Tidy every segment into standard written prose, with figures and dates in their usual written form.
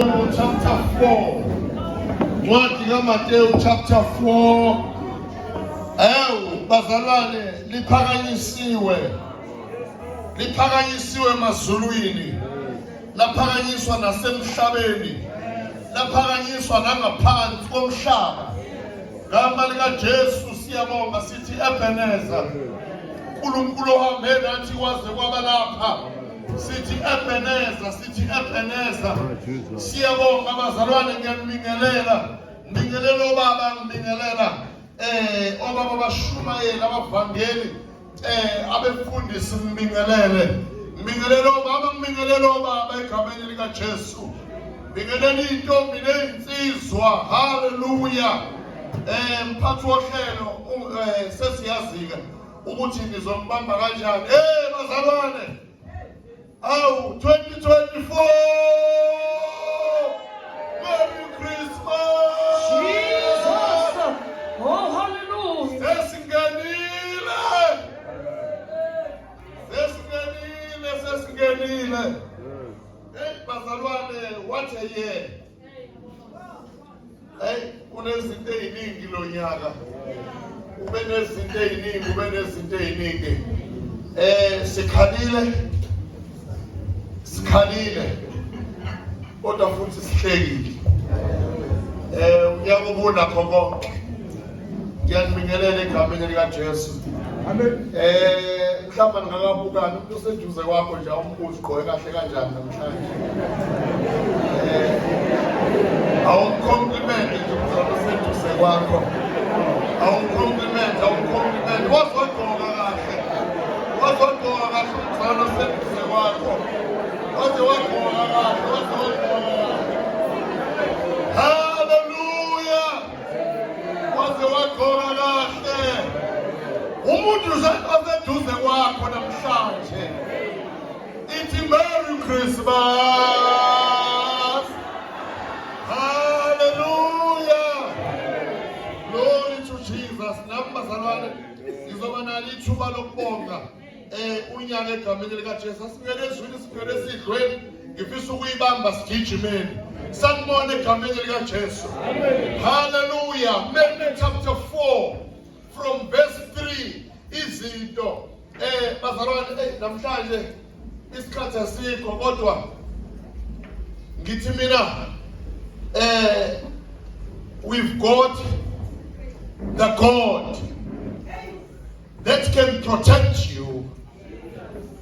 Chapter 4. Ncwadi kaMateyu chapter 4. Ewu bazalwane, liphakanyisiwe. Liphakanyisiwe emazulwini. Laphakanyiswa nasemhlabeni. Laphakanyiswa nangaphansi komhlaba. Gama likaJesu, siyabonga, sithi Ebenezer. uNkulunkulu ohambe nathi waze kwaba lapha. Sithi Ebenezer, sithi Ebenezer. Siyabonga bazalwane, ngiyanibingelela. Ngibingelela obaba, ngibingelela obaba bashumayela abavangeli, abefundisi, ngibingelele. Ngibingelela obaba, ngibingelela obaba egameni lika Jesu. Bingelela intombi nezinsizwa. Hallelujah. Mphathi wohlelo, sesiyazika ukuthi nizombamba kanjani. Bazalwane. Awu, 2024. Merry Christmas. Jesus! Oh, hallelujah! Sesingenile. Sesingenile, sesingenile. Hey bazalwane, what a year. Hey, kunezinto eziningi lo nyaka. Ube nezinto eziningi, ube nezinto eziningi. Sikhalile. Sikhalile. Kodwa futhi sihlekile. Unyaka ubunakho konke. Ngiyanibingelela egameni lika Jesu. Amen. Mhlawumbe ngingakabukani umuntu oseduze kwakho nje, awumbuze ugqoke kahle kanjani namhlanje. Awumcompliment nje umzalo oseduze kwakho. Awumcompliment, awumcompliment. Wazogqoka kahle. Wazogqoka kahle umzalo oseduze kwakho. Waze wagqoka kahle, waze wagqoka kahle. Hallelujah. Waze wagqoka kahle. Umuntu oseduze kwakho namhlanje. Ithi Merry Christmas. Hallelujah. Glory to Jesus. Nami bazalwane, ngizoba nalo ithuba lokubonga unyaka egameni lika Jesu. Asingene ezwini, singene esidlweni. Ngifisa ukuyibamba sigijimeni. Sanibona egameni lika Jesu. Hallelujah. Matthew chapter 4 from verse 3, izinto bazalwane, namhlanje isikhathi asikho, kodwa ngithi mina we've got the God that can protect you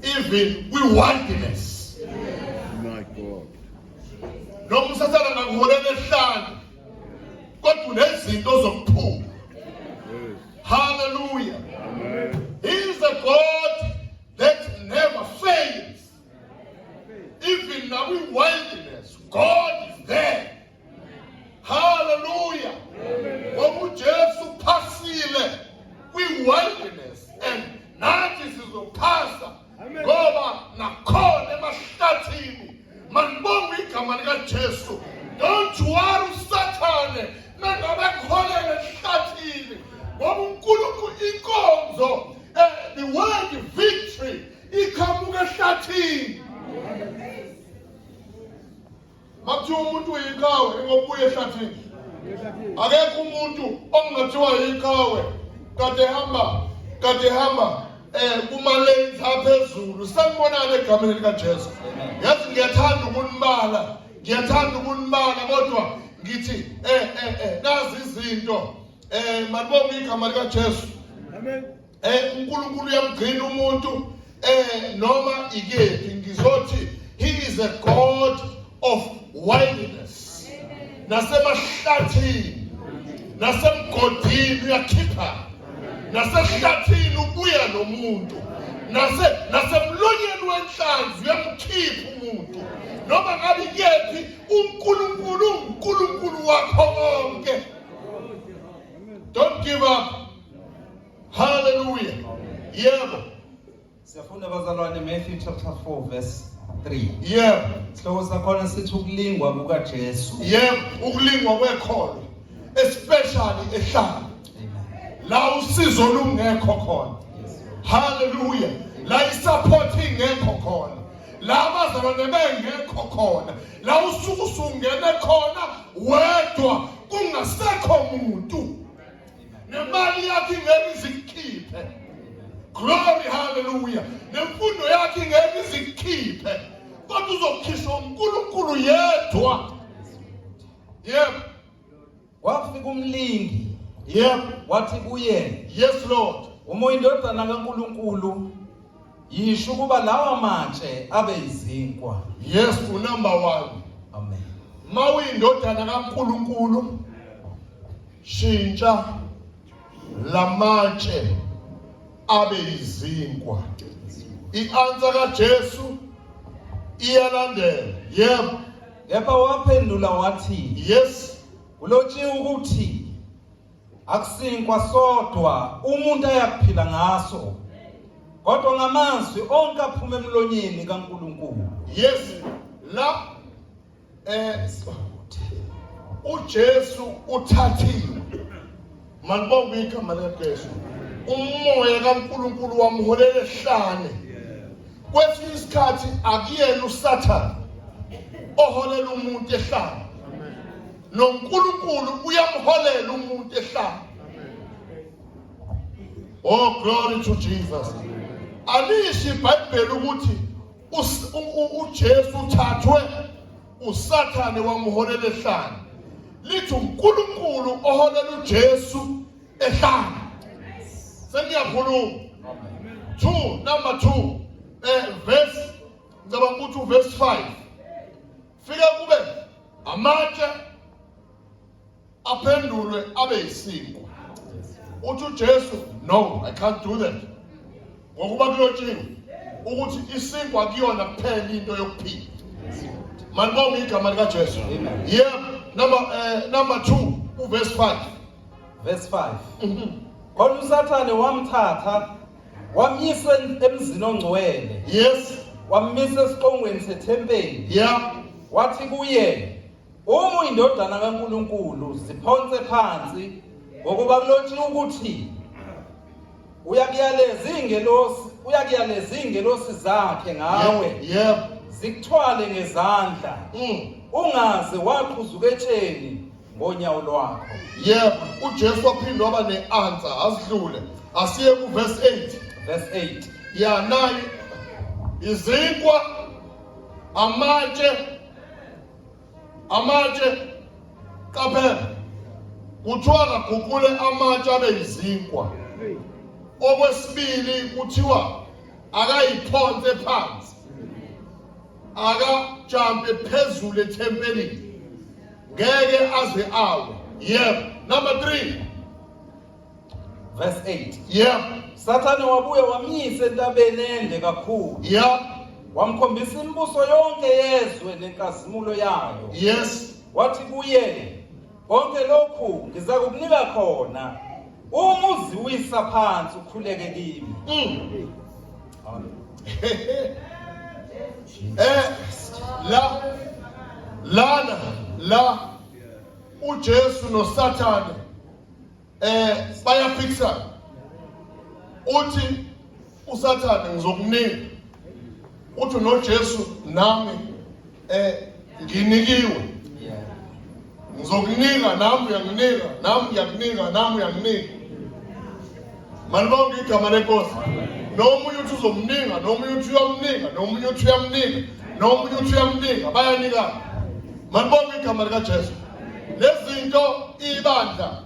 even with wilderness. My God. Noma usathana ngakuholela ehlane, kodwa unezinto zokuphuma. Hallelujah. Amen. He is a God that never fails. Even now in wilderness, God is there. Hallelujah. Ngoba uJesu uphasile kwi-wilderness and nathi sizophasa ngoba nakhona emahlathini manibonge igama likaJesu. Don't worry uSathane mengabe kuholela ehlathini, ngoba uNkulunkulu inkonzo, the word victory iqhamuka ehlathini. Makuthiwa umuntu uyiqhawe, ngokubuya ehlathini. Akekho umuntu okungathiwa yiqhawe kade hamba kuma lanes aphezulu. Sanibonana egameni lika Jesu. Yazi ngiyathanda ukunibala, ngiyathanda ukunibala, kodwa ngithi nazi izinto, manibonge igama lika Jesu. Amen. uNkulunkulu uyamgcina umuntu noma ikephi. Ngizothi he is a God of wilderness. Nasemahlathini, nasemgodini uyakhipha, nasehlathini ubuya nomuntu, nasemlonyeni wenhlanzi uyamkhipha umuntu. Noma ngabe kephi, uNkulunkulu uNkulunkulu wakho konke. Don't give up. Hallelujah. Yebo. Siyafunda bazalwane, Matthew chapter 4 verse 3. Yebo. Isihloko sakhona sithi ukulingwa kukaJesu. Yebo, ukulingwa kwekholo, especially ehlala Amen. la usizo lungekho khona. Hallelujah. La isupport ingekho khona. La abazalwane bengekho khona, la usuke usungene khona wedwa kungasekho muntu. Nemali yakhe ingeke izikukhiphe. Glory hallelujah. Nemfundo yakhe ingeke izikukhiphe. Kodwa uzokhishwa uNkulunkulu yedwa. Yebo. Wafika umlingi. Yebo. Wathi kuye, Yes Lord. Uma uyindodana kaNkulunkulu, yisho ukuba lawa matshe abe izinkwa. Yes, unumber 1. Amen. Mawuyindodana kaNkulunkulu, shintsha lamatshe abe izinkwa. I-answer kaJesu iyalandela. Yebo. Kepha waphendula wathi, Yes. Kulotshiwe ukuthi akusinkwa sodwa umuntu ayakuphila ngaso, kodwa ngamazwi onke aphuma emlonyeni kaNkulunkulu. Yes. La uJesu uthathiwe. Malibonge igama likaJesu. Umoya kaNkulunkulu wamholela ehlane. Kwesinye isikhathi akuyena uSathane oholela umuntu ehlane. NoNkulunkulu uyamholela umuntu ehlane. Oh glory to Jesus. Alisho iBhayibheli ukuthi uJesu uthathwe uSathane wamholela ehlane. Lithi uNkulunkulu oholela uJesu ehlane. Sengiyakhuluma. 2 number 2 verse ngicabanga ukuthi uverse 5. Fika kube amatshe aphendulwe abe yisinkwa. Uthi uJesu, no, I can't do that. Ngokuba kulotshiwe ukuthi isinkwa kuyona kuphela into yokuphila. Malibonge igama likaJesu. Yebo, number 2 uverse 5. Verse 5. Khona uSathane wamthatha wamyisa emzini ongcwele. Yes. Wamisa esiqongweni sethempeli. Yeah. Wathi kuye, uma uyindodana kaNkulunkulu ziphonse phansi, ngokuba kulotshiwe ukuthi uyakuyaleza ingelosi zakhe ngawe. Yebo. Zikuthwale ngezandla. Ungaze waqhuzuka etsheni ngonyawo lwakho. Yebo, uJesu waphinde waba ne-answer, asidlule. Asiye ku verse 8. Verse 8. Ya nayi izinkwa, amatshe, amatshe, qaphela. Kuthiwa kaguqule amatshe abe izinkwa. Okwesibili kuthiwa akayiphonse phansi. Akajampe phezulu ethempelini. Ngeke aze awe. Yebo. Number 3. Verse 8. Yebo. Sathane wabuye wamyisa entabeni ende kakhulu. Yeah. Wamkhombisa imibuso yonke yezwe nenkazimulo yayo. Yes. Wathi kuye, konke lokhu ngiza kukunika khona uma uziwisa phansi ukhuleke kimi. La lana la uJesu noSathane bayaphikisana. Uthi uSathane ngizokunika, uthi noJesu nami nginikiwe, ngizokunika nami uyanginika, nami ngiyakunika, nami uyanginika. Malibonge igama lenkosi. Nomunye uthi uzomnika, nomunye uthi uyamnika, nomunye uthi uyamnika, nomunye uthi uyamnika, bayanikana. Malibonge igama likaJesu. Lezinto ibandla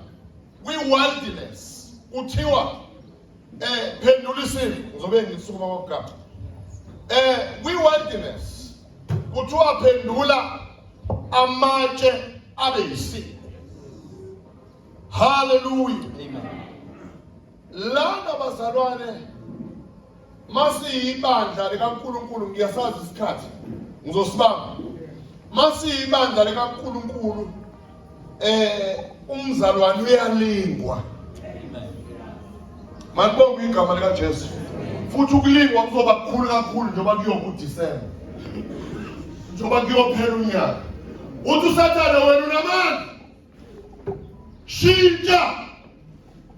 kwi-wilderness kuthiwa phendula isimo, ngizobe ngisukuma kwakugama. Kwi-wilderness kuthiwa phendula amatshe abe yisimo. Hallelujah. Amen. Lana bazalwane masiyibandla likaNkulunkulu, ngiyasazi isikhathi ngizosibamba. Masiyibandla likaNkulunkulu umzalwane uyalingwa. Amen. Malibonge igama likaJesu. Futhi ukulingwa kuzoba kukhulu kakhulu njengoba kuyokuDisemba, njengoba kuyophela unyaka. Uthi uSathane wena unamandla, shintsha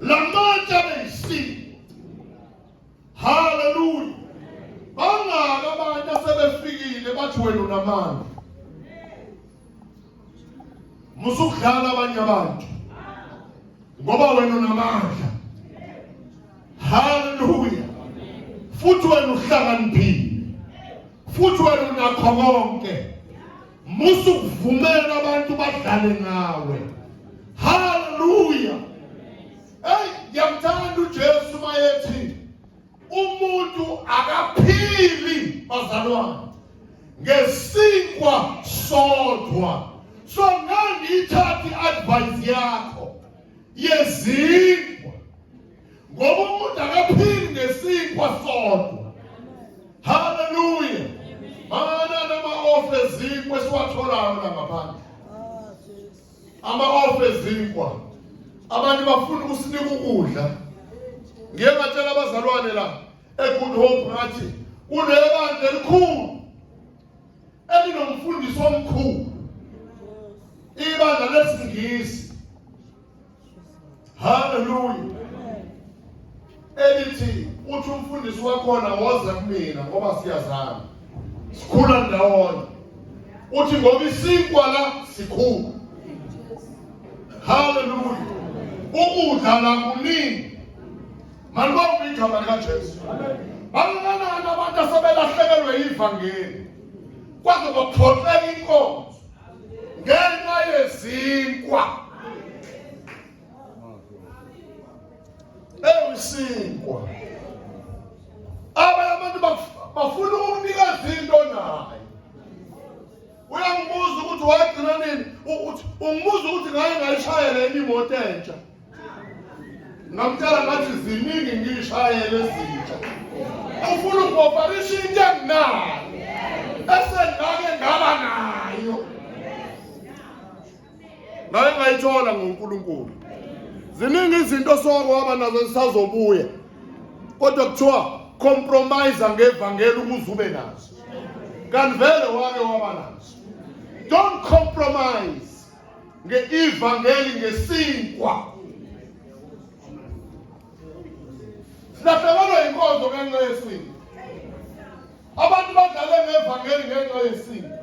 lamatshe abe yisimo. Hallelujah. Bangaka abantu asebefikile bathi wena unamandla. Musukudlala abanye abantu. Ngoba wena unamandla. Hallelujah. Futhi wena uhlakaniphile. Futhi wena unakho konke. Musa ukuvumela abantu badlale ngawe. Hallelujah. Hey, ngiyamthanda uJesu mayethi umuntu akaphili bazalwane ngesinkwa sodwa. So ngangiyithatha i-advice yakho yezinkwa ngoba umuntu akaphili ngesinkwa sodwa. Hallelujah. Mana nama-off ezinkwa esiwatholayo la ngaphandle. Ama-off ezinkwa. Abantu bafuna ukusinika ukudla. Ngiye ngatshela abazalwane la eGood Hope ngathi kunebandla elikhulu elinomfundisi omkhulu. Ibandla lesiNgisi. Hallelujah. Elithi uthi umfundisi wakhona woza kumina ngoba siyazana. Sikhula ndawonye. Uthi ngoba isinkwa la sikhulu. Hallelujah. Ukudla la kuningi. Malibongwe igama likaJesu. Bangakanani abantu asebelahlekelwe yivangeli. Kwaze kwaphoxeka inkonzo. Ngenxa yezinkwa. Ewusinkwa. Abanye abantu bafuna ukukunika izinto naye. Uyangibuza ukuthi wagcina nini ukuthi ungibuza ukuthi ngaye ngayishayela yini imoto entsha. Ngamtshela ngathi ziningi ngiyishayele ezintsha. Ufuna ukuofarisha into enginayo. Esengake ngaba nayo. Ngake ngayithola ngoNkulunkulu. Ziningi izinto osowake waba nazo zisazobuya. Kodwa kuthiwa compromise ngevangeli ukuze ube nazo. Kanti vele wake waba nazo. Don't compromise ngeivangeli ngesinkwa. Silahlekelwa inkonzo ngenxa yesinkwa. Abantu badlale ngevangeli ngenxa yesinkwa.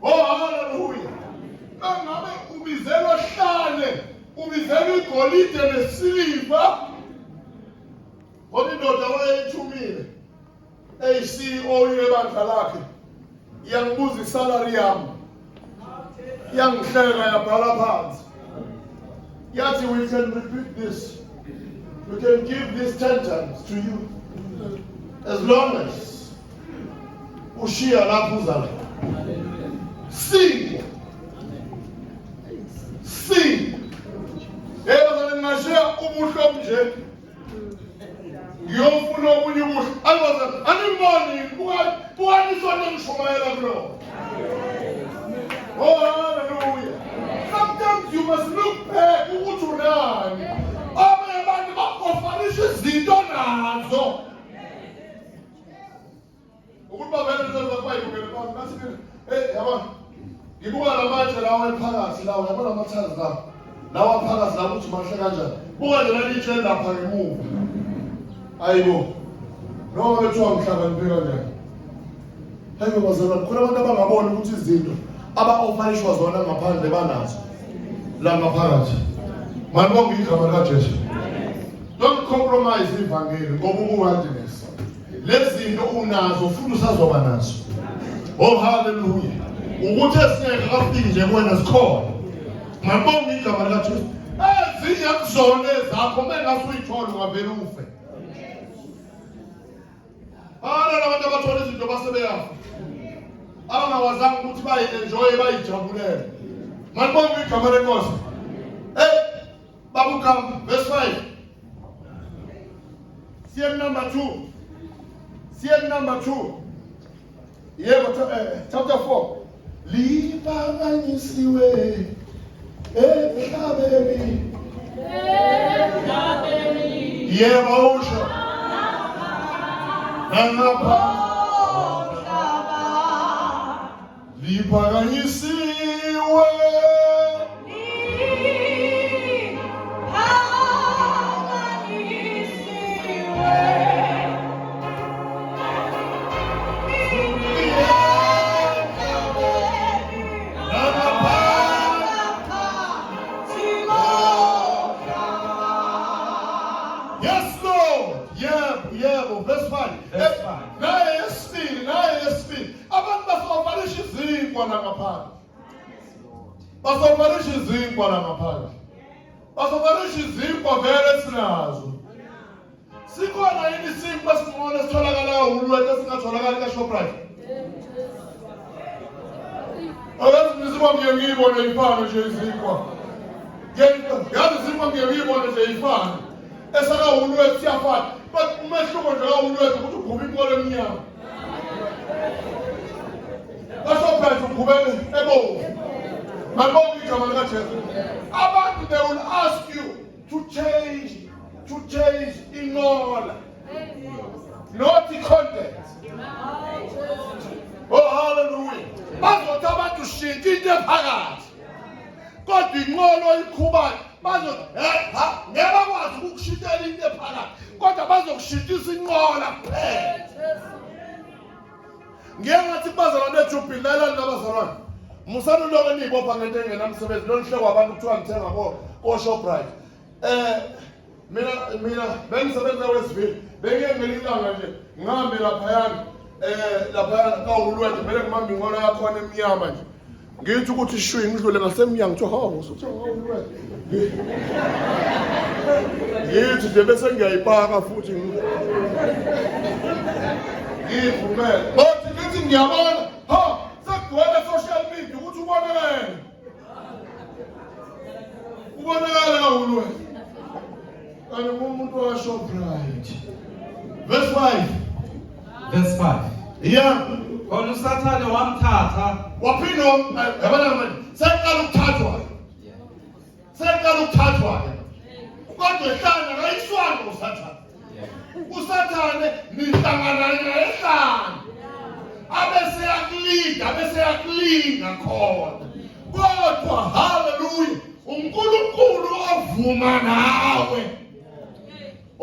Oh haleluya. Engabe ubizelwa hlale, ubizelwa igolide nesiliva. Ngoba indoda wayeyithumile eyi-CEO yebandla lakhe iyangibuza isalary yami. Iyangihleka yabhala phansi. Yathi we can repeat this. We can give this 10 times to you. As long as ushiya lapho uza la. Singwa. Singwa. Yebo bazalwane ngingashiya ubuhle obunje. Ngiyofuna okunye ubuhle. Ayi bazalwane, aningiboni yini? Bukani, bukani isonto engishumayela kulona. Oh hallelujah. Sometimes you must look back ukuthi unani. Abanye abantu bakofanisha izinto nazo. Ukuthi bavele lezi bayibukele phansi bathi mina hey yabona ngibuka lamatshe lawa ephakathi lawa yabona amathazi lawa lawa phakathi lawa ukuthi mahle kanjani buka nje leli tshe lapha ngemuva ayibo noma bethiwa ngihlakaniphe kanjani hayibo bazalwane khona abantu abangaboni ukuthi izinto aba-ofanishwa zona ngaphandle banazo la ngaphakathi malibonge igama likaJesu don't compromise ivangeli ngoba ubuwilderness Lezi zinto unazo futhi usazoba nazo. Oh hallelujah. Ukuthi esingeke kafiki nje kuwena sikhona. Ngabonga igama likaJesu. Ezinye akuzona ezakho mengase uyithole ungavele ufe. Bana abantu abathola izinto base beyafa. Abangakwazanga ukuthi bayi-enjoye bayijabulele. Malibonge igama lenkosi. Hey, Babu Kamp, verse 5. CM number 2. CM number 2. Yebo chapter 4. Liphakanyisiwe emhlabeni. Emhlabeni. Yebo usho. Nangapha. Liphakanyisiwe. izinkwa la ngaphandle. Basofarisha izinkwa la ngaphandle. Basofarisha izinkwa vele sinazo. Sikhona yini isinkwa esingcono esitholakala kaWoolworth esingatholakali kaShoprite? Akazi izinkwa ngiye ngiyibone ifana nje izinkwa. Yazi izinkwa ngiye ngiyibone nje ifana. EsakaWoolworth siyafana. But umehluko nje kaWoolworth ukuthi ugquba inkolo emnyama. KaShoprite ugqube ebomvu. Malibonge igama likaJesu. Abantu they will ask you to change inqola, not the content. Oh, hallelujah. Bazothi abantu shintsha into ephakathi, kodwa inqola oyikhubayo bazothi ha ngeke bakwazi ukukushintshela into ephakathi, kodwa bazokushintshisa inqola kuphela. Ngeke ngathi kubazalwane beJubili, lalelani nabazalwane, musani uloke niyibopha ngento engenamsebenzi. Lolu abantu kuthiwa ngithenga ko-Shoprite. Mina bengisebenza Westville, bengiye ngelinye ilanga nje ngihambe laphayana kaWoolworth, vele ngibambe inqola yakhona emnyama nje, ngithi ukuthi shwi, ngidlule ngasemnyango, kuthiwa hawu, usuthenga kaWoolworth. Ngithi nje bese ngiyayipaka futhi ngiyivumele, bathi ngithi ngiyabona ha sekugcwele social media ukuthi ubonakele kaWoolworth, kanti ngumuntu waShoprite. Verse 5. Verse 5. Yeah. Khona uSathane wamthatha. Waphinda, yabona manje seqala ukuthathwa, seqala ukuthathwa, kodwa ehlane akayiswanga uSathane. USathane nihlangana naye ehlane, abese yakulinda, abese yakulinga khona, kodwa haleluya, uNkulunkulu ovuma nawe.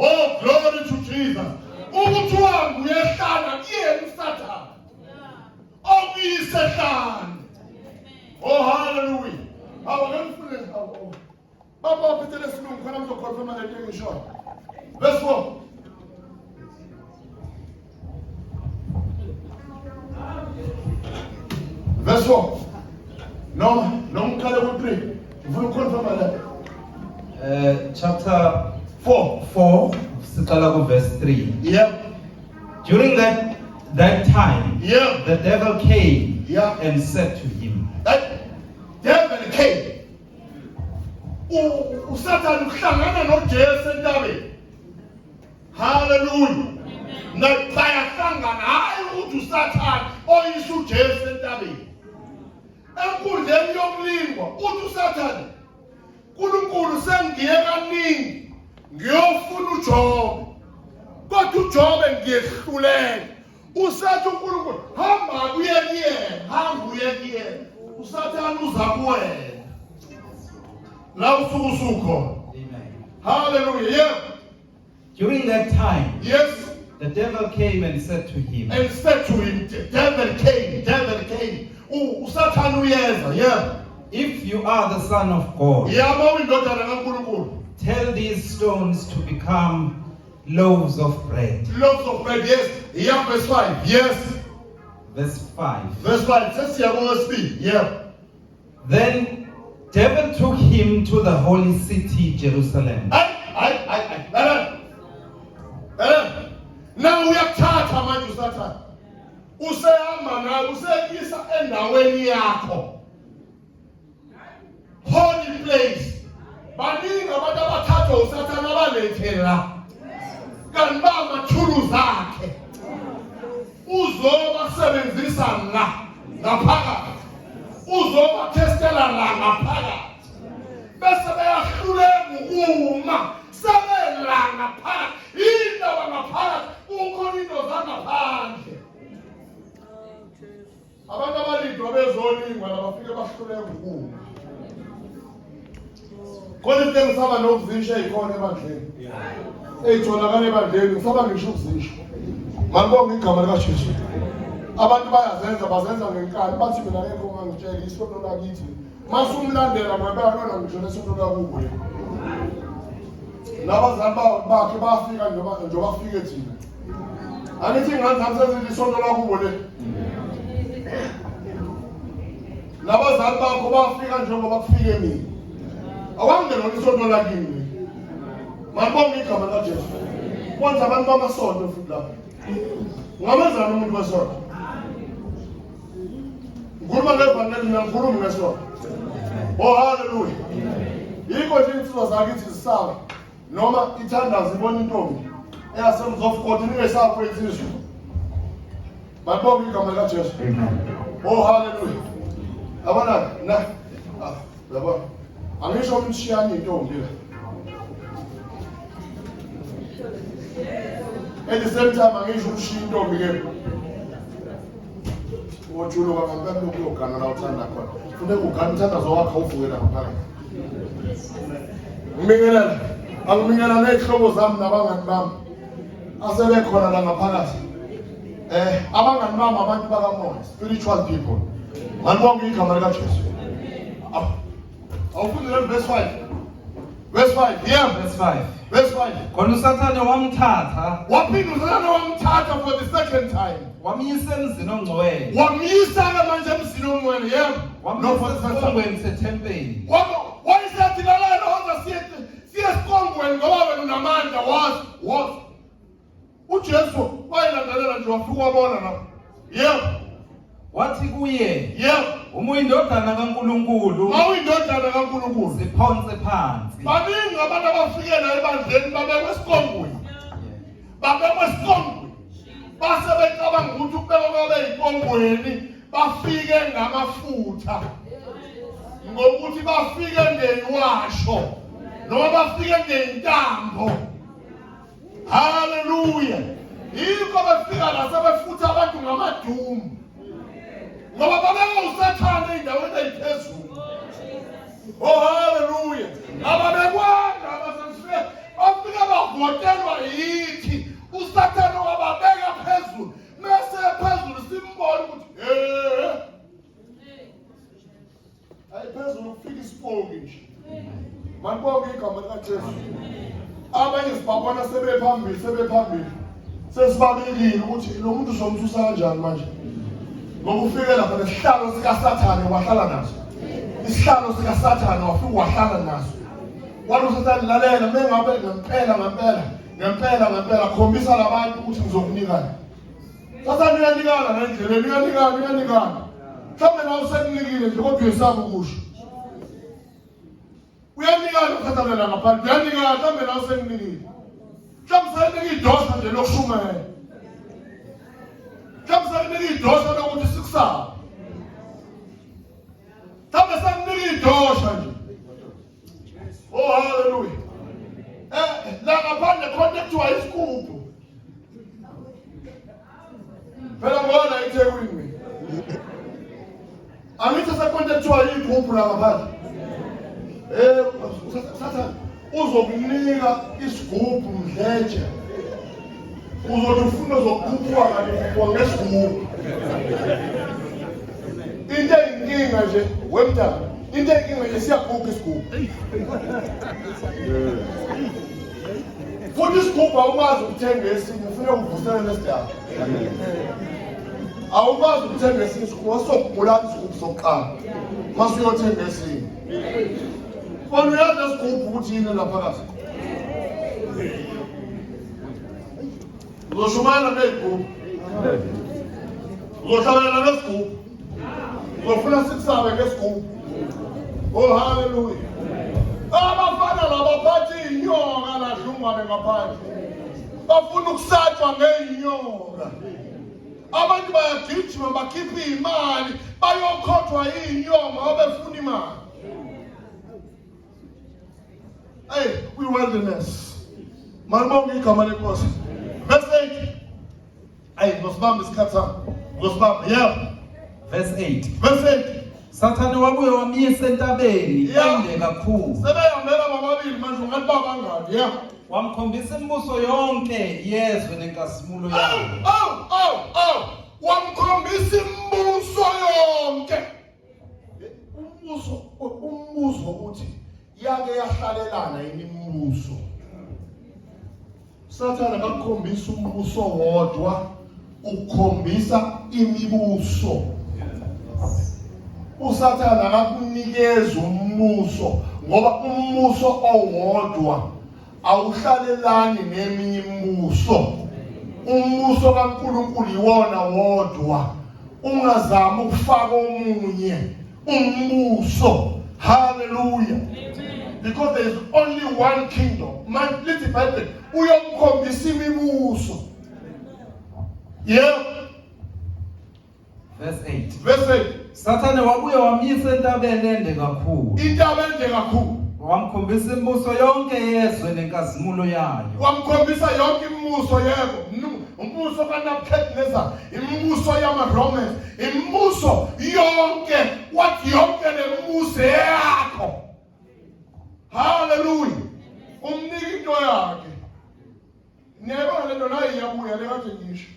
Oh, glory to Jesus, ukuthi uhambe uyehlana kuyena uSathane okuyisehlane. Oh, haleluya. Awu, ake ngifune awu baba waphethe lesilungu khona ngizoconfirma lento engishoyo. Verse 4. Verse 4, noma ngiqale ku-3, ngifuna ukuconfirma le. Chapter 4. 4, siqala ku verse 3. During that time, the devil came and said to him, That devil came. USathane uhlangana noJesu entabeni. Hallelujah. Na bayahlangana, hayi ukuthi uSathane oyisa uJesu entabeni. Enkundleni yokulingwa uthi uSathane, "uNkulunkulu, sengiye kaningi ngiyofuna uJobe, kodwa uJobe ngiyehluleka." Usathi uNkulunkulu, "Hamba kuye kuyena, hamba uye kuyena." USathane uza kuwena la usuke usukhona. Amen. Hallelujah, yeah. During that time, the devil came and said to him, And said to him, the devil came, devil came. USathane uyeza, yeah. "If you are the Son of God, Yabo, uyindodana kaNkulunkulu, tell these stones to become loaves of bread." Loaves of bread, yes. Yeah, verse 5, yes. Verse 5. Verse 5, sesiya kowesibili, yeah. Then devil took him to the holy city Jerusalem. Hayi, hayi, hayi, hayi, lalela, lalela. Na uyakuthatha manje uSathane, usehamba nawe, usekuyisa endaweni yakho, holy place. Baningi abantu abathathwa uSathane abalethe la, kanti bamathuluzi akhe, uzobasebenzisa la ngaphakathi, uzobathestela la ngaphakathi, bese beyahluleka ukuma sebela ngaphakathi. Indaba ngaphakathi kukhona into zangaphandle. Abantu abalindwa bezolingwa labafike bahluleka ukuma. Khona into engisaba nokuzisho ey'khona ebandleni, ey'tholakala ebandleni, ngisaba ngisho ukuzisho. Malibonge igama likaJesu. Abantu bayazenza, bazenza ngenkani, bathi mina akekho ongangitshela, isonto lakithi. Masumlandela ngempela lona, ngisho nesonto lakubo, nabazali bakhe bafika njengoba fike thina. Angithi ingane zami sezithi isonto lakubo le. Abazali bakho bafika njengoba kufike mina. Awangenona isonto lakini. Malibonge igama likaJesu. Kwanza abantu bamasonto futhi lapho. Ungamenzani umuntu wesonto? Ngikhuluma ngevangeli mina ngikhulumi ngesonto. Oh haleluya. Yikho nje insizwa zakithi zisaba noma ithandaza ibona intombi eyasemzofukoti ningesapho insizwa. Malibonge igama likaJesu. Amen. Oh haleluya. Yabona na ah yabona. Angisho ukuthi shiyani intombi la. At the same time angisho ukushiya intombi ke. Wojuluka ngempela lokuyogana la uthanda khona. Funeka ugane umthandazo wakho awuvuke la ngaphakathi. Ngibingelela. Angibingelela nezihlobo zami nabangani bami. Asebekhona la ngaphakathi. Abangani bami abantu bakamoya, spiritual people. Malibonge igama likaJesu. Awufunde le verse 5. Verse 5. Yeah. Verse 5. Verse 5. Khona uSathane wamthatha. Waphinda uSathane wamthatha for the second time. Wamyisa emzini ongcwele. Wamyisa ke manje emzini ongcwele, yebo. No for the Wamyisa first time. esiqongweni sethempeli. Wayesethi lalela woza siye esiqongweni ngoba wena unamandla wazi wazi. uJesu wayelandelela nje wafika wabona lapho. Yebo. Wathi kuye, Yebo. uma uyindodana kaNkulunkulu, Mawuyindodana kaNkulunkulu. ziphonse phansi. Baningi abantu abafike la ebandleni babekwe esiqongweni. Babekwe esiqongweni. Base becabanga ukuthi ukubekwa kwabe yiqongweni bafike ngamafutha. Ngokuthi bafike ngeyiwasho noma bafike ngeintambo. Haleluya. Yikho befika la sebefutha abantu ngamadumu. Ngoba babeka uSathane endaweni eziphezulu. Oh haleluya. Ababekwanga abasefike bafika bavotelwa yithi uSathane wababeka phezulu. Mese phezulu simbona ukuthi eh Hayi phezulu kufika isipoki nje. Malibonge igama likaJesu. Abanye sibabona sebephambili sebephambili. Sesibabekile ukuthi lo muntu uzomthusa kanjani manje. Ngoba ufike lapha nesihlalo sikaSathane wahlala naso. Isihlalo sikaSathane wafika wahlala naso. Wathi uSathane lalela mengabe ngempela ngempela ngempela ngempela khombisa labantu ukuthi ngizokunika. Sathane uyanikana la endleleni uyanikana uyanikana. Mhlawumbe nawe usekunikile nje kodwa uyesaba ukusho. Uyanikana usathane la ngaphandle uyanikana mhlawumbe nawe usekunikile. Mhlawumbe sekunika idosa nje lokushumayela. Mhlawumbe sekunika idosa lokuthi sikusabe. Mhlawumbe sekunika idosha nje. Oh hallelujah. La ngaphandle khona ekuthiwa isigubhu. Phela ngona eThekwini mina. Angithi sekhona ekuthiwa igubhu la ngaphandle. Sathane uzokunika isigubhu mdletshe. Uzothi ufuna uzokhuphuka kanti ukhuphuka ngesigubhu. Into eyinkinga nje wemntana, into eyinkinga nje siyaguga isigubhu. Futhi isigubhu awukwazi ukuthenga esinye, ufuneka uvuselele esidala. Awukwazi ukuthenga esinye isigubhu, wasokubulala isigubhu sokuqala. Mase uyothenga esinye. Wena uyazi esigubhu ukuthi yini la phakathi. Uzoshumayela ngey'gubhu. Uzohlabelela ngesigubhu. Uzofuna sikusabe ngesigubhu. Oh haleluya. Abafana laba phathi inyoka ladlungwane ngaphandle. Bafuna ukusatshwa ngey'nyoka. Abantu bayagijima bakhiphe imali bayokhothwa iy'nyoka ngoba befuna imali. Hey, kwi-wilderness. Malibonge igama lenkosi. Verse 8. Ayi, ngizosibamba isikhathi sami. Ngizosibamba. Yeah. Verse 8. Verse 8. Sathane wabuye wamyisa entabeni Yeah. ende kakhulu. Sebehambela bobabili manje ungathi babangani. Yeah. Wamkhombisa imibuso yonke yezwe nenkazimulo yayo. Oh, oh, oh. Wamkhombisa imibuso yonke. Umbuso uthi yake yahlalelana yini imibuso. Sathane bakukhombisa umbuso wodwa, ukukhombisa imibuso. Usathane akakunikeza umbuso ngoba umbuso owodwa awuhlalelani neminye imibuso. Umbuso kaNkulunkulu iwona wodwa. Ungazami ukufaka omunye umbuso. Hallelujah. Because there is only one kingdom. Man, lithi iBhayibheli uyomkhombisa imibuso. Yeah. Verse 8. Verse 8. Sathane wabuye wamyisa entabeni ende kakhulu. Intaba ende kakhulu. Wamkhombisa imibuso yonke yezwe nenkazimulo yayo. Wamkhombisa yonke imibuso yebo. Umbuso kaNebuchadnezzar, imibuso yamaRomans, imibuso yonke, wathi yonke lemibuso eyakho. Hallelujah. Umnika into yakhe. Niyayibona lento nayo iyabuya le kade ngisho.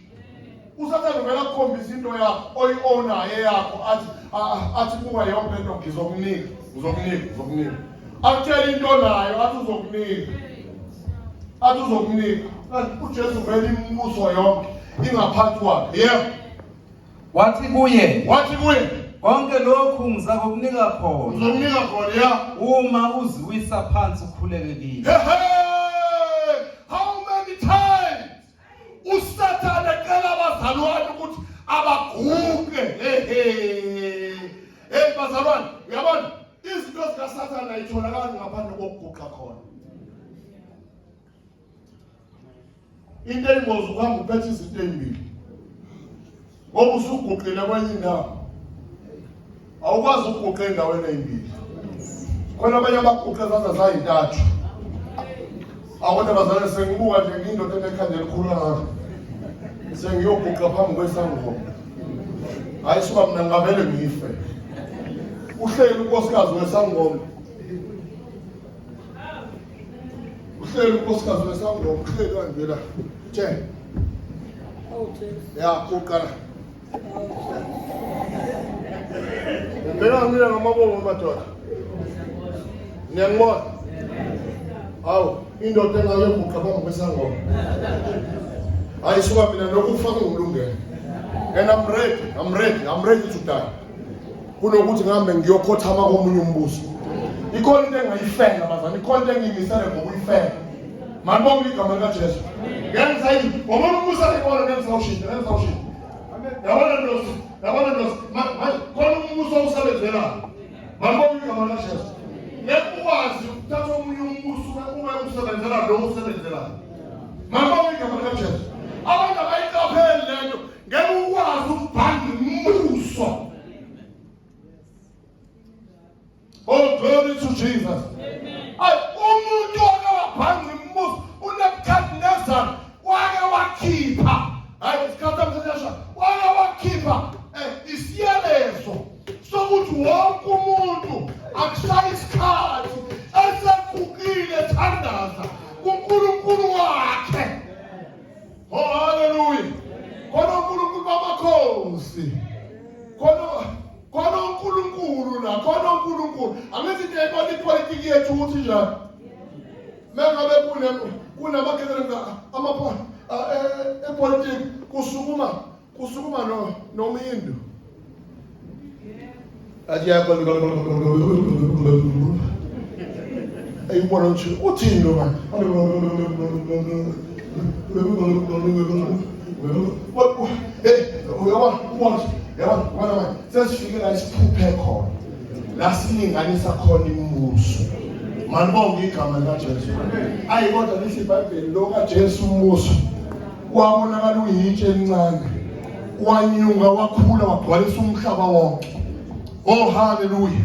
Usathane uvela kukhombisa into yakho oyi-ownayo eyakho athi athi buka yonke lento ngizokunika, ngizokunika, ngizokunika. Akutshela into nayo athi uzokunika. Athi uzokunika. Kanti uJesu vele imibuso yonke ingaphansi kwakhe. Yebo. Wathi kuye, Wathi kuye, konke lokhu ngizakukunika khona ngizokunika khona ya. uma uziwisa phansi ukhuleke kimi. Hey, hey! How many times uSathane ecela abazalwane ukuthi abaguqe? Hey, hey. Hey bazalwane, uyabona izinto zikaSathane ayitholakali ngaphandle kokuguqa khona. Into eyingozi ukuhamba uphethe izinto ey'mbili ngoba usuguqile kwenye indawo awukwazi ukuguqa ey'ndaweni ey'mbili khona abanye abaguqe zaze zayintathu akodwa bazale sengibuka nje ngiyindoda enekhanda elikhulu kangaka sengiyoguqa phambi kwesangoma hhayi suka mina ngingavele ngife uhleli unkosikazi wesangoma uhleli unkosikazi wesangoma uhleli kanje la the ya guqa la ngibheka mina ngamabongo madoda niyangibona hawu indoda engayoguqa phambi kwesangoma hayi suka mina nokufa kungilungele and I'm ready I'm ready I'm ready to die kunokuthi ngihambe ngiyokhothama komunye umbuso ikhona into engayifela bazane ikhona into engiyimisele ngokuyifela malibonge igama likaJesu ngeke ngisayini ngoba umbuso ayibona ngeke ngisawushintsha ngeke ngisawushintsha yabona ndosi yabona ndosi manje khona umbuso usebenzelayo malibonge igama likaJesu ngeke ukwazi ukuthatha omunye umbuso ube usebenzela lo usebenzelayo malibonge igama likaJesu abantu abayiqapheli lento ngeke ukwazi ukubhanga umbuso Oh glory to Jesus. Ay umuntu wake wabhanga umbuso uNebuchadnezzar wake wakhipha hayi isikhathi sami wake wakhipha eh, isiyalezo sokuthi wonke umuntu akushaye isikhathi esegugile ethandaza kuNkulunkulu wakhe Oh haleluya. Khona uNkulunkulu bamakhosi. Khona khona uNkulunkulu la, khona uNkulunkulu. Angithi nje ibona ipolitiki yethu ukuthi njani. Mengabe kune kunamakekelenga amapho epolitiki kusukuma kusukuma no nomhindu. Athi yakho ayibona ukuthi uthini lo manje uyabona ubona yabona ubona manje sesifike la isiphuphe khona la silinganisa khona imibuso malibonge igama likaJesu ayi kodwa lithi iBhayibheli lo kaJesu umbuso wabonakala uyitshe elincane wanyuka wakhula wagcwalisa umhlaba wonke oh haleluya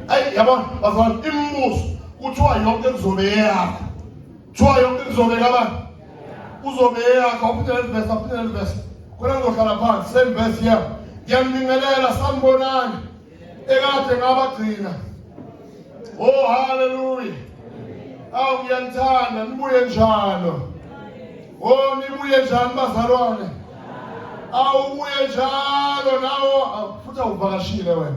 ayi yabona bazalwane imibuso kuthiwa yonke kuzobe eyakho kuthiwa yonke kuzobe kabani kuzobe eyakho aphinde leli verse aphinde leli verse khona ngizohlala phansi same verse here ngiyanibingelela sanibonani ekade ngabagcina oh haleluya awu ngiyanithanda nibuye njalo oh nibuye njani bazalwane awubuye njalo nawo futhi awuvakashile wena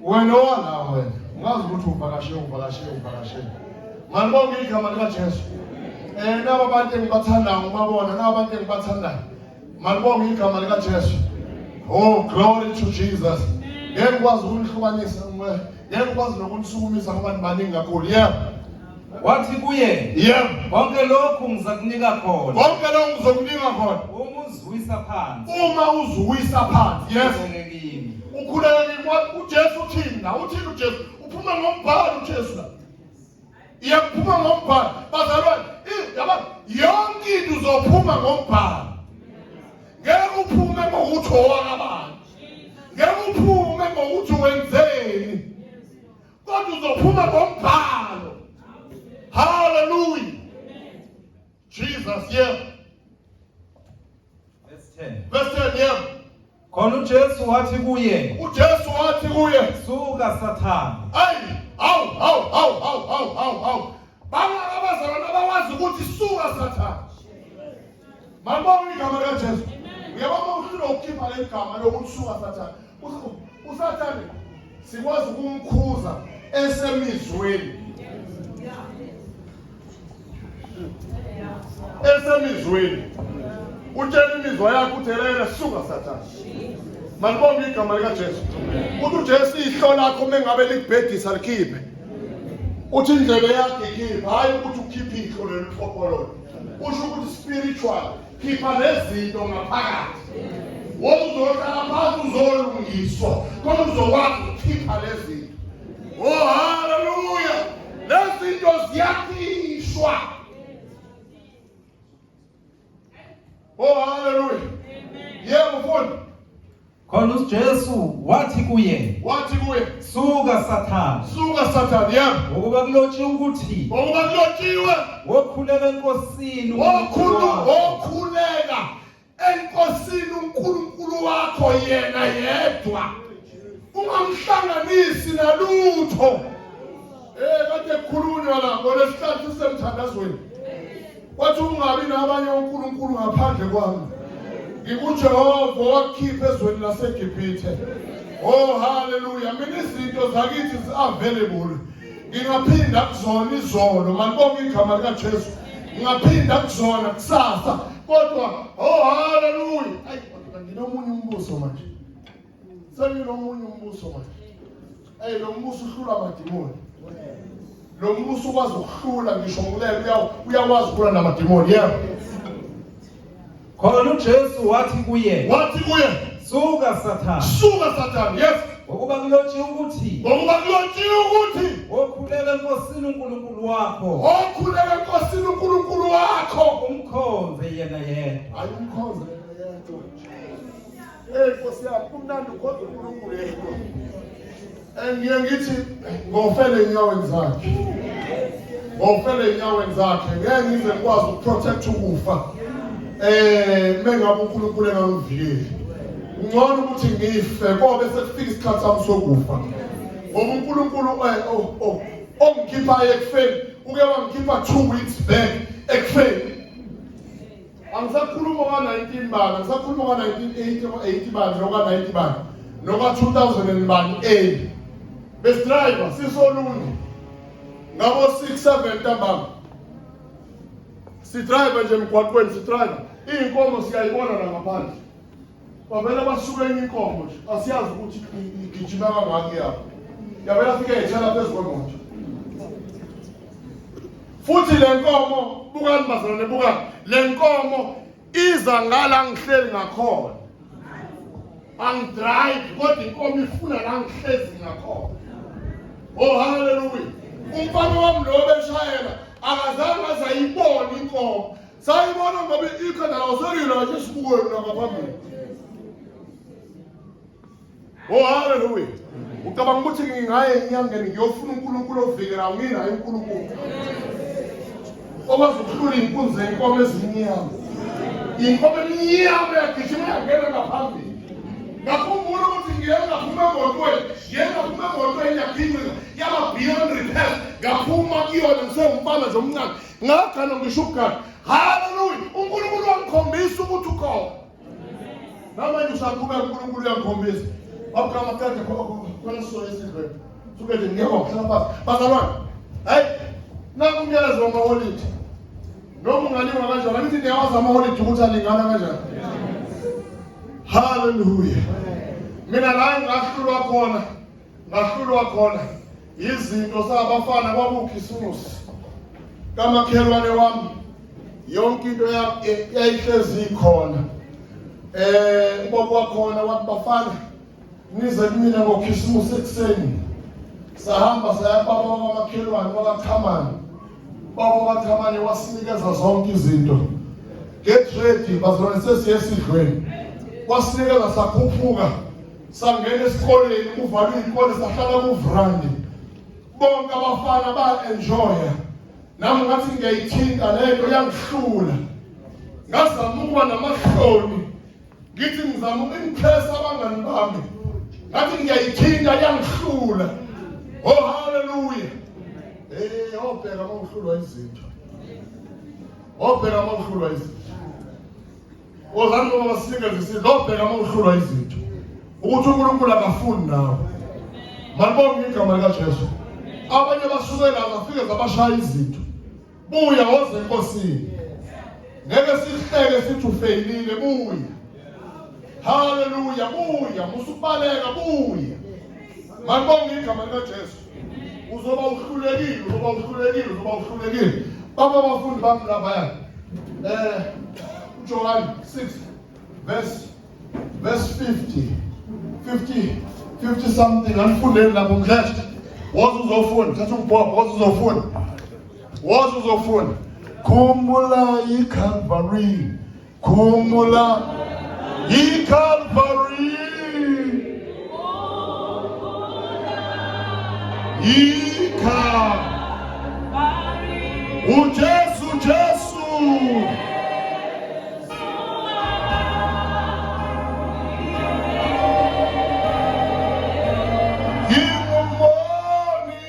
wena owala wena ungazi ukuthi uvakashe uvakashe uvakashe malibonge igama likaJesu eh naba abantu engibathandayo ngibabona naba abantu engibathandayo malibonge igama likaJesu oh glory to Jesus. Ngeke ngikwazi ukunihlukanisa, ngeke ngikwazi nokunisukumisa ngoba nibaningi kakhulu. Yebo. Wathi kuye, Yebo. Konke lokhu ngizakunika khona. Konke lokhu ngizokunika khona. Uma uziwisa phansi. Uma uziwisa phansi. Yes. Ukhuleke kimi. Ukhuleke kimi. UJesu uthini la? Uthini uJesu? Uphuma ngombhalo uJesu la. Iyaphuma ngombhalo. Bazalwane, yaba yonke into uzophuma ngombhalo. Ngeke uphume ngokuthi owakabani. Ngeke uphume ngokuthi wenzeni. Kodwa uzophuma ngombhalo. Hallelujah. Jesus, yeah. Verse 10. Verse 10, yeah. Khona uJesu wathi kuye, uJesu wathi kuye, suka Sathane. Ayi, hawu hawu hawu hawu hawu hawu hawu. Bangaka abazalwane abawazi ukuthi suka Sathane. Malibonge igama likaJesu. Uyabona uhlulwa ukukhipha leli gama lokuthi suka Sathane. USathane sikwazi ukumkhuza esemizweni. Esemizweni. Utshela imizwa yakho uthi helele suka Sathane. Malibonge igama likaJesu. Uthi uJesu ihlo lakho mengabe likubhedisa likhiphe. Uthi indlebe yakho ikhiphe, hayi ukuthi ukhiphe ihlo leli qophololo. Usho ukuthi spiritual, khipha lezinto ngaphakathi. Woza uzohlala phansi uzolungiswa, kodwa uzokwazi ukukhipha lezinto. Oh hallelujah! Lezinto ziyakhishwa. Oh hallelujah. Yebo mfundi. Khona uJesu wathi kuye, Wathi kuye, suka Sathane, suka Sathane, yebo. ngokuba kulotshiwe ukuthi, Ngokuba kulotshiwe, wokhuleka eNkosini uNkulunkulu wakho. Wokhuleka eNkosini uNkulunkulu wakho yena yedwa. Ungamhlanganisi nalutho. Kade kukhulunywa la ngolesihlanu sisemthandazweni. Wathi ungabi nabanye onkulunkulu ngaphandle kwami. NginguJehova owakukhipha ezweni laseGibhithe. Oh hallelujah. Mina izinto zakithi zi-available. Ngingaphinda kuzona izolo, malibonge igama likaJesu. Ngingaphinda kuzona kusasa. Kodwa oh hallelujah. Ayi kodwa nginomunye umbuso manje. Senginomunye umbuso manje. Ey lo mbuso uhlula amadimoni. Lo mbuso ukwazi ukuhlula ngisho ngulele uyakwazi ukulwa namadimoni. Yebo. Khona uJesu wathi kuye, Wathi kuye, suka Sathane. Suka Sathane. Yes. Ngokuba kulotshiwe ukuthi, Ngokuba kulotshiwe ukuthi, wokhuleka eNkosini uNkulunkulu wakho. Wokhuleka eNkosini uNkulunkulu wakho. Umkhonze yena yedwa. Hayi umkhonze yena yedwa. Hey Nkosi yami, kumnandi ukhonza uNkulunkulu yedwa. Ngiye ngithi ngofele enyaweni zakhe. Ngofele enyaweni zakhe. Ngeke ngize ngikwazi ukuprotect ukufa. Mengabe uNkulunkulu engangivikeli. Ngcono ukuthi ngife kobe sekufika isikhathi sami sokufa. Ngoba uNkulunkulu ongikhipha ekufeni, uke wangikhipha 2 weeks back ekufeni. Angisakhuluma ka-19 bani, angisakhuluma ka-1980 80 bani, noka-90 bani, noka-2000 bani early. Besidriver sisoLundi ngabo 6 7 ntambama. Sidriver nje emgwaqweni, sidriver. Iy'nkomo siyayibona la ngaphandle. Bavele basuke enye inkomo nje, asiyazi ukuthi igijima kangaki yabo. Yavele afike yithela phezu kwemoto. Futhi le nkomo, bukani bazalwane, bukani. Le nkomo iza ngala ngihleli ngakhona. Angidrive kodwa inkomo ifuna la ngihlezi ngakhona. Oh hallelujah. Umfana wami lo beshayela akazange azayibona inkomo. Sayibona ngoba ikhanda lawo selila nje sibukweni la ngaphambili. Oh hallelujah. Ucabanga ukuthi ngingaye enyangeni ngiyofuna uNkulunkulu ovikela nginaye uNkulunkulu. Okwazi ukuhlula inkunzi yenkomo ezimnyama. Inkomo emnyama yagijima yangena ngaphambili. Ngakhumbula ukuthi ngiye ngaphuma emotweni, ngiye ngaphuma emotweni yagijima yaba beyond repair. Ngaphuma kuyona ngisengumfana nje omncane. Ngagana ngisho ukugana. Hallelujah. uNkulunkulu wangikhombisa ukuthi ukhona. Namanje usaqhubeka uNkulunkulu uyangikhombisa. Wabukama kade khona siso esidlweni. Suke nje ngeke wakuhlala phansi. Bazalwane, hey, naku umyalezo wamaholidi. Noma ungalingwa kanjani, angithi niyawazi amaholidi ukuthi alingana kanjani. Hallelujah. Mina la ngahlulwa khona, ngahlulwa khona izinto zabafana kwakukhisimusi kamakhelwane wami, yonke into yayihlezi ikhona. Ubaba wakhona wathi, bafana, nize kumina ngokhisimusi ekuseni. Sahamba saya kubaba wakamakhelwane wakachamane. Baba wakachamane wasinikeza zonke izinto. Get ready bazalwane, sesiye esidlweni. Wasinikeza, sakhuphuka, sangena esikoleni, kuvalwe iy'kole, sahlala kuvrandi. Bonke abafana ba-enjoya, nami ngathi ngiyayithinta lento, yangihlula. Ngazama ukuba namahloni, ngithi ngizama uku-impress abangani bami, ngathi ngiyayithinta, yangihlula. Oh, haleluya! Hey, obheka uma uhlulwa izinto, obheka uma uhlulwa izinto. Wozani ngoba basinikeze isidlo. Obheka uma uhlulwa izinto, ukuthi uNkulunkulu akafuni nawe. Malibonge igama likaJesu. Abanye basuke la, bafike zabashaya izinto. Buya, woze enkosini, ngeke sihleke sithi ufeyilile. Buya, haleluya, buya, musukubaleka, buya. Malibonge igama likaJesu. Uzoba uhlulekile, uzoba uhlulekile, uzoba uhlulekile. Baba, abafundi bami laphaya, uJohn 6 verse 50 50 50 something. Anifundeni lapho mdleshe. Woza uzofunda, thatha umbhobho, woza uzofunda, woza uzofunda. Khumbula iCalvary, khumbula iCalvary, Ika uJesu, Jesu. Ngingumoni.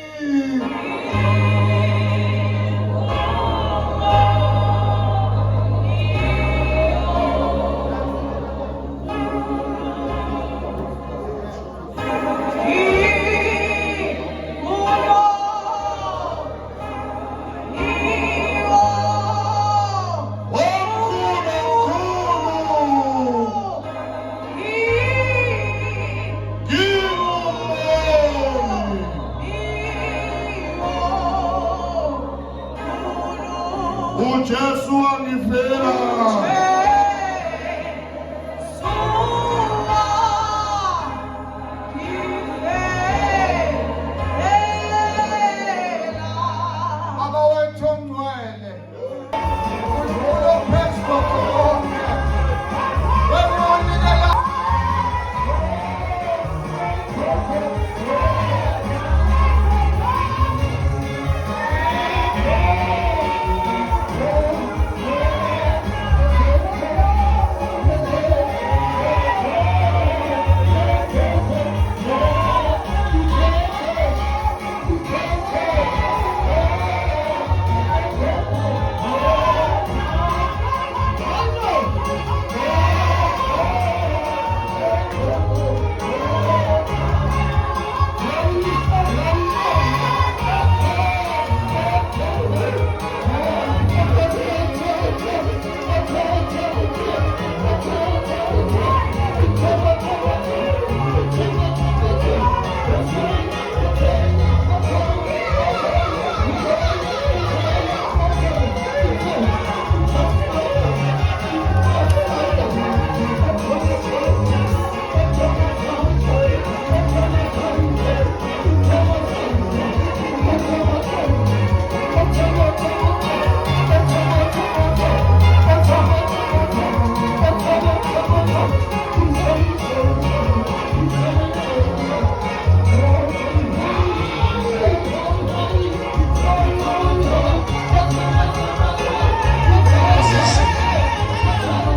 Omkhulu, omkhulu. Ngingumoni. UJesu wangifela. Baba wethu ongcwele, uNkulunkulu ophezu kwakho konke, wena onikela.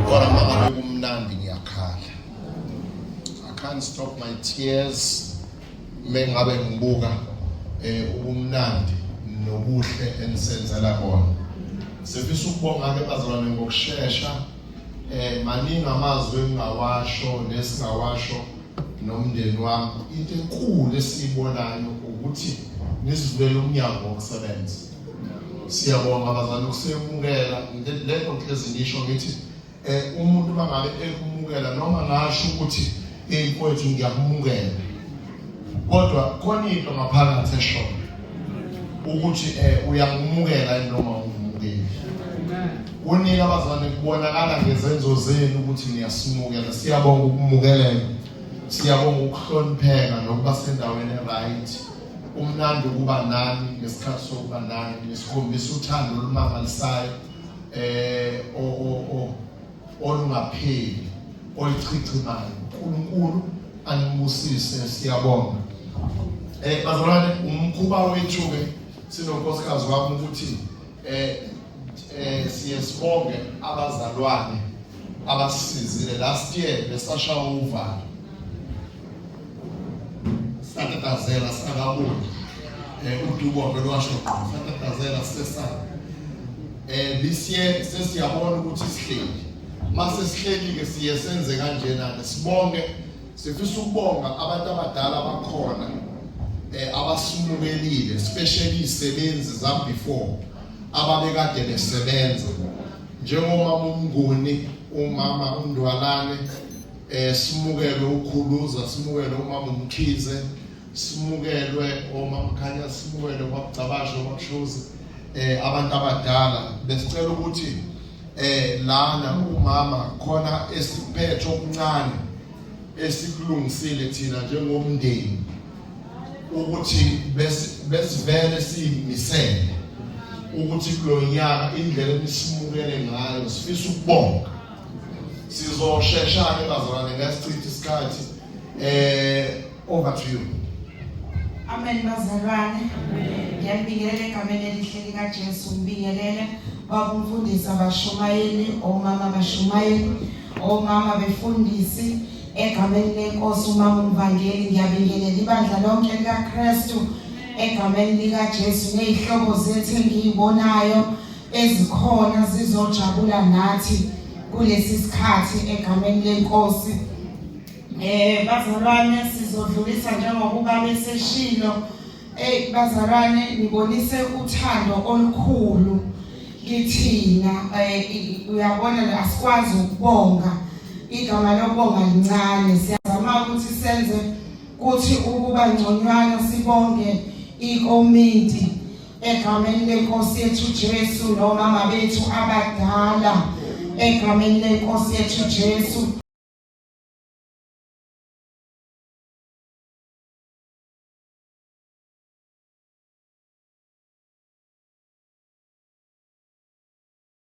Kodwa mangabe kumnandi ngiyakhala. I can't stop my tears mengabe ngibuka ubumnandi nobuhle enisenzela kona. Sifisa ukubonga ke bazalwane ngokushesha. Maningi amazwi engingawasho nesingawasho nomndeni wami. Into enkulu esiyibonayo ukuthi nisivulele umnyango wokusebenza. Siyabonga bazalwane ukusemukela. Lento ngihlezi ngisho ngithi umuntu mangabe ekumukela, noma ngasho ukuthi Hey mfowethu ngiyakumukela. Kodwa khona into ngaphakathi eshoyo ukuthi eh uyangimukela noma ungimukeli. Kunika abazalwane kubonakala ngezenzo zenu ukuthi niyasimukela. Siyabonga ukumukeleka. Siyabonga ukuhlonipheka nokuba sendaweni right. Kumnandi ukuba nani ngesikhathi sokuba nani nisikhombisa uthando olumangalisayo eh o o olungapheli oluchichimayo. uNkulunkulu anibusise siyabonga. Eh bazalwane umkhuba wethu ke sinonkosikazi wami ukuthi eh eh siye sibonge abazalwane abasizile last year besashawa uvalo satatazela singakaboni eh udubo vele washo satatazela sesana eh this year sesiyabona ukuthi sihleli mase sihleli ke siye senze kanjena ke sibonge sifisa ukubonga abantu abadala abakhona eh abasimukelile especially izisebenzi za before ababekade besebenza njengomama uMnguni umama uNdwalane eh simukelwe ukhuluza simukelwe umama uMkhize simukelwe omamkhanya simukelwe kwabugcabashe omamshozi eh abantu abadala besicela ukuthi eh lana umama khona esiphethe okuncane esikulungisile thina njengomndeni ukuthi besivele siyimisele ukuthi kulonyaka indlela enisimukele ngayo sifisa ukubonga sizoshesha ke bazalwane ngesichitha isikhathi eh over to you Amen bazalwane. Ngiyabingelela egameni elihle likaJesu ngibingelele baba umfundisi abashumayeli omama abashumayeli omama befundisi egameni lenkosi umama umvangeli ngiyabingelela ibandla lonke likaKristu egameni likaJesu nezihlobo zethu engiyibonayo ezikhona zizojabula nathi kulesi sikhathi egameni lenkosi eh bazalwane sizodlulisa njengokuba beseshilo Ey bazalwane nibonise uthando olukhulu kithina eh, uyabona asikwazi ukubonga igama lokubonga lincane siyazama ukuthi senze kuthi ukuba ngconywana sibonge ikomiti egameni lenkosi yethu Jesu nomama bethu abadala egameni lenkosi yethu Jesu.